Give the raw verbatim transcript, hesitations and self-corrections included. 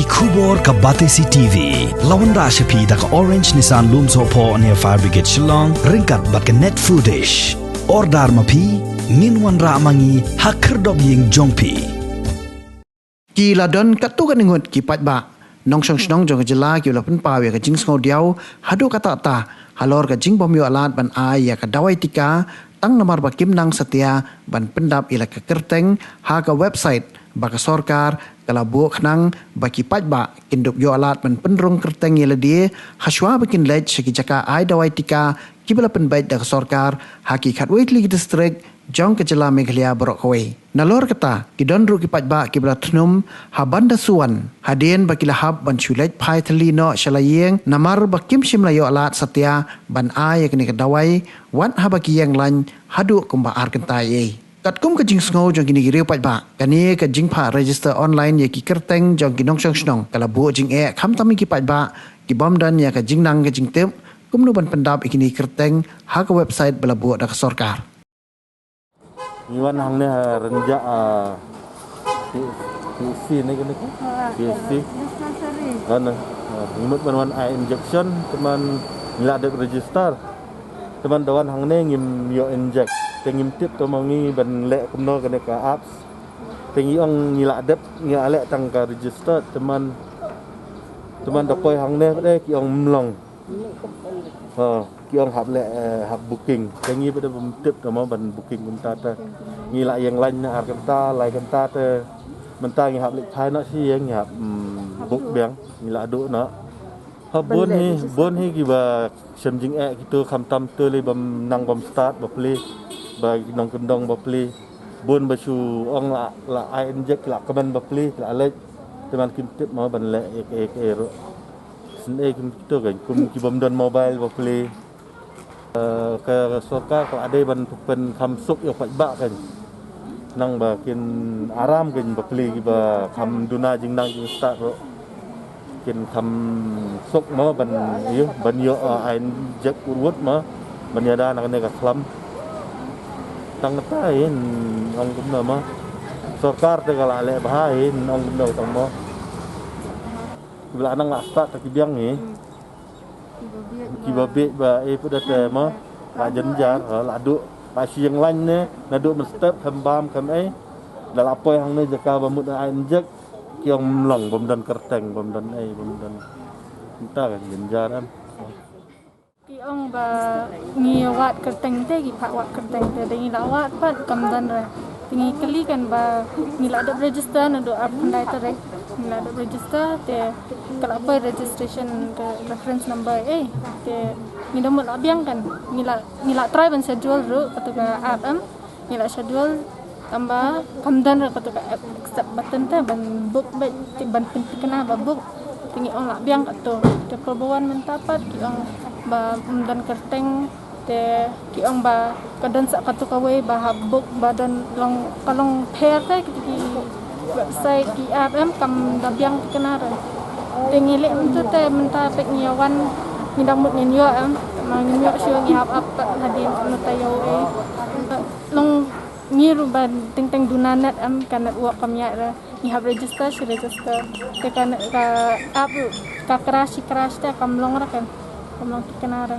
Khubor ka Batesi T V la wanrah sha phi da ka Orange Nissan Lumsohphoh near Fire Brigade Shillong, ryngkat bad ka Net Foodish. Order ma phi, ngin wanrah ma ngi ha khyrdop ïing jong phi. Ki la don katto katne ngut ki paidbah nongshong shnong jong ka jylla kiba la pynpaw ïa ka jingsngew diaw haduh katta katta halor ka jingbym ïoh lad ban ai ïa ka dawai tika, tang namar ba kim nang satia ban pyndap ïa la ka kyrteng ha ka website ba ka sorkar ka la buh khnang ba ki paidbah kin dup ïoh lad ban pynrung kyrteng ïa lade hashwa ba kin leit sha ki jaka ai dawai tika kiba la pynbeit da ka sorkar ha ki khatwei tylli ki district jong ka jylla Meghalaya baroh kawei. Nalor kata, ki don ruh ki paidbah kiba la thnum ha ban da suan hadien ba ki la hap ban shu leit phai thylli noh sha la ïing namar ba kim shym la ïoh lad satia ban ai ïa kane ka dawai, wat haba ki ïeng lain haduh kumba ar kynta ei. Katkum ka jingsngew jong kine ki riew paidbah, kane ka jingphah register online ïa ki kyrteng jong ki nongshong shnong ka la buh jingeh khamtam ïa ki paidbah kibym don ïa ka jingnang ka jingtip kumno ban pyndap ïa kine ki kyrteng ha ka website ba la buh da ka sorkar. Ngi wan hangne ha Rynjah, ah, P-, P S C ne kane ka? P S C. Dispensary. Kan, ah, ngi mut ban wan ai injection, te man ngi la dep register. Te man da wan hangne ngim ïoh inject. Te ngim tip te ma ngi ban leh kumno kane ka apps. Te ngi ong ngi la dep, ngi la leh tang ka register, te man, te man da poi hangne pat de ki ong mlong. Ha, ki ong hap leh, eh, hap booking. Te ngi pat de bym tip te mo ban booking kumta te. Ngi la ïeng lain na ar kynta, lai kynta te. Mynta ngi hap leit phai noh shi ïeng, ngi hap, mm, book biang, ngi la duh noh. Ha, bun hi, bun hi kiba shem jingeh kito khamtam te lei bym nang bym start ba plie, ba nongkyndong ba plie. Bun ba shu ong la, la ai inject, la kmen ba plie, la leit. Te man kim tip mo ban leh ïa kaei kaei ruh. Shen ei kim kito kan, kum ki bym don mobile ba plie. Eh, ka sorkar ka la dei ban pynkham suk ïa u paidbah kan. Nang ba kin aram kan ba plie kiba kham duna jingnang jingstad ruh. Kin kham suk mo ban ïa, ban ïoh, eh, ai inject urwut mo. Ban ïada na kane ka khlam. Tang kata in ong kumno mo. Sorkar te ka la leh bha in ong kumno tang mo. Kiba la nang la stad te ki biang hi. Kiba bieit ba, eh, put da te mo. La jynjar, ha, la duh. La shi ïeng lain ne, naduh mynstep khlem bam khlem ei. Da la poi hangne jaka ba mut ai inject. Ki ong mlong, bym don kyrteng, bym don ei, bym don. Mynta ka jynjar em. Ki ong ba ngi wad kyrteng te, ki phah wad kyrteng te, te ngi la wad pat kam don re. Te ngi kylli kan ba ngi la dep register naduh arphew khyndai tarik. Ngi la dep register te ka la poi registration ka reference number, eh, te ngi da mut la biang kan. Ngi la, ngi la try ban schedule ruh katu ka app em. Ngi la schedule tang ba kam don re katu ka app accept button te ban book beit, te ban pynthikna ba book. Te ngi ong la biang katu. Te pyrshah ba wan mynta pat ki ong ba ym don kyrteng, te ki ong ba ka don sa katu kawei ba hap book ba don long, ka long pher te ki, ki website ki app em, kam da biang thikna re. Te ngi leh mynta te mynta pat ngi wan, ngi dang mut ngin ïoh em, ma ngin ïoh shuh ngi hap ap pat hadien mynta ïoh ei. Long ngi ruh ba teng teng duna net em, ka network kam ïaid re. Ngi hap register shi register. Te ka net, ka app ruh ka crash shi crash te kam long re kan. Kam long thikna re.